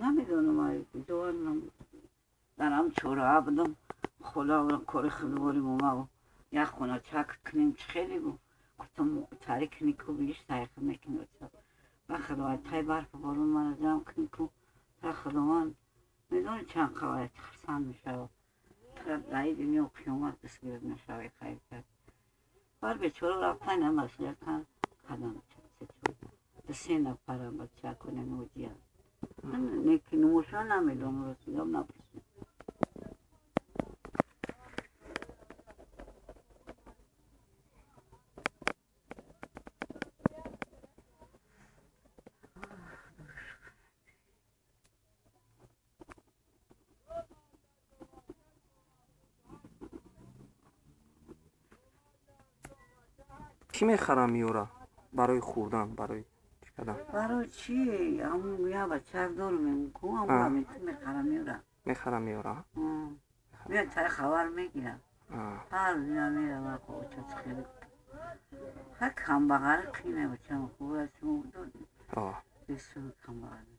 نمیدونم دوانم دارم چورا بودم خدا کار خدواریم اومد یک خونه چک کنیم خیلی بود گفتم تاریک نیکو بیش تاریخ میکنیم و خدا تای برف بارون من جمع کنیم که تا خداوند میدونی چند خواهد خرسان میشه تا دایی دنیا قیامت دستگیر میشه خیر کرد بار بیچاره رفتن هم مسئولیت کردم چه سه نفرم بچه کنه نوجیان نیکی نموشان نمیدونم رسیدم نپرسیم. چی میخرم میورا برای خوردن برای چی کردن؟ برای چی؟ همون یه بچه دارم کو همون میخرم میورا میخرم میورا میاد تا خبر میگیرم هر روز میرم خب چه خیلی هر کم بغل قینه بچم خوب است بسیار کم بغل.